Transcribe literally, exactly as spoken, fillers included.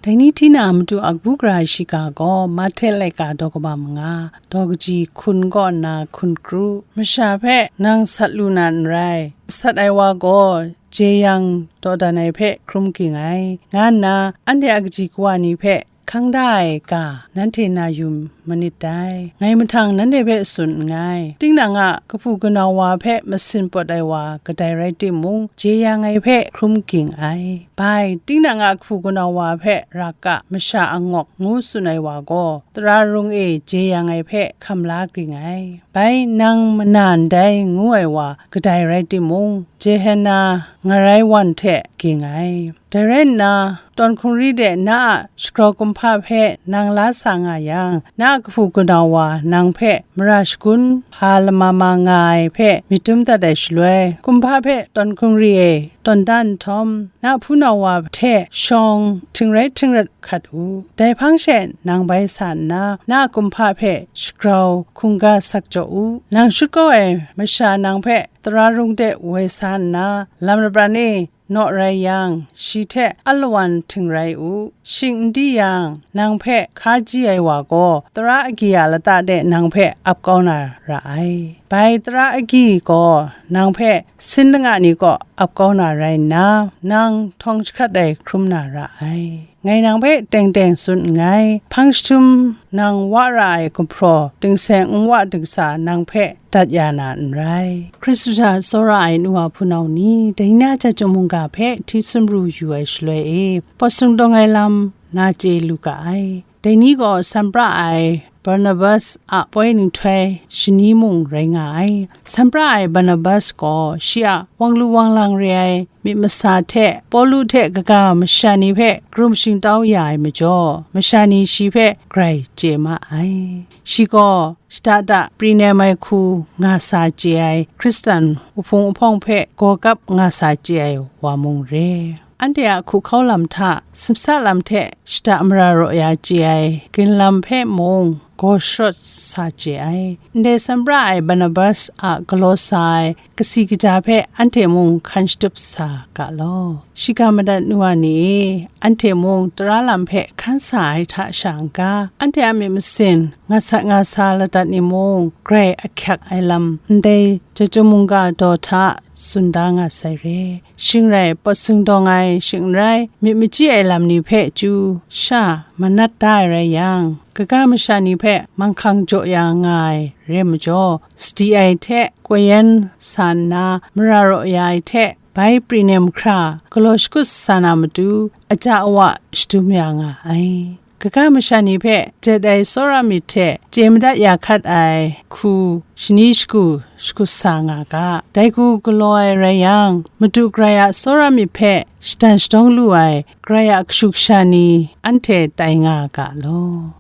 Dai ni hti na, Madu a kabu gara shiga gaw Mahte laika daw kaba manga, daw kaji hkun kaw nna hkun kru, masha hpe nang sat lu na n rai, sat ai wa gaw jeyang dawdan ai hpe hkrum ging ai, nga nna anhte a kaji kawa ni hpe hkang da ai ga nanhte na yu manit dai. Ngai mahtang nanhte hpe tsun nngai. Tinang a kahpu kanau wa hpe masin pawt ai wa kadai rai timung, jeyang ai hpe hkrum ging ai. Bai, tinang a kahpu kanau wa hpe rak a, masha angawk ngu tsun ai wa gaw, tara rung e jeyang ai hpe hkam la ging ai. Bai, nang mana ndai ngu ai wa kadai rai timung, Gehenna ngarai wan hte ging ai. Dai rai nna, tawn hkungri de na a shagrau kumhpa hpe nang la sa nga yang, na a kahpu kanau wa nang hpe mara shagun hpa lama ma nga ai hpe myit dum dat ai shaloi, kumhpa hpe tawn hkungri e tawn dan nhtawm, na hpunau wa hte shawng hting rai hting rat hkat u. Dai hpang she nang bai sa nna, na a kumhpa hpe shagrau hkungga sak jaw u. Nang shut kau ai masha nang hpe tara rung de woi sa nna, lam lapran e naw rai yang, shi hte alawan hting rai u. Shing n di yang, nang hpe hkaji ai wa gaw, tara agyi a lata de nang hpe ap kau na ra ai. Bai, tara agyi gaw nang hpe sin langa ni kaw ap kau na rai nna, nang htawng jahkrat ai hkrum na ra ai. Ngai nang hpe teng teng tsun nngai, hpang jahtum nang wa ra ai gumhpraw, dingse n wa dingsa nang hpe dat ya na n rai. Hkristu hta tsawra ai nu wa hpunau ni, dai ni a chyum mungga hpe hti sumru yu ai shaloi e, pawt sung dawng ai lam na chye lu ga ai. Dai ni gaw Sanpra ai Barnabas a poi nhtoi shani mung rai nga ai. Sanpra ai Barnabas gaw shi a wang lu wang lang re ai myit masa hte Pawlu hte kaga masha ni hpe karum shingtau ya ai majaw, masha ni shi hpe grai chye ma ai. Shi gaw shada da pri nem ai hku nga sa chye ai Hkristan uhpung uhpawng hpe gaw kap nga sa chye ai wa mung re. Anhte a hku hkau lam hta, simsa lam hte shada mara raw ya chye ai ginlam hpe mung gaw sharawt sa chye ai. Ndai Sanpra ai Barnabas a galaw sa ai kasi kaja hpe anhte mung hkan shatup sa ga law. Shiga madat nu wa ni e, anhte mung tara lam hpe hkan sa ai hta sha n-ga, anhte a myit masin nga sat nga sa ladat ni mung, grai ahkyak ai lam ndai chyum mungga daw hta tsun da nga sai re. Shing rai, pawt sung dawng ai, shing n rai, myit machyi ai lam ni hpe chyu sha manat da ai rai yang, kaga masha ni hpe manghkang jaw ya nga ai re majaw, sadi ai hte koi yan sa nna, mara raw ya ai hte, bai pri nem hkra galaw shakut sa na matu, aja awa shadum ya nga ai. Kaga masha ni hpe jet ai tsawra myit hte chye madat ya hkat ai hku shani shagu shakut sa nga ga, dai hku galaw ai rai yang, Madu Karai a tsawra myit hpe shadan shadawng lu ai Karai a kashu kasha ni anhte tai nga ga law.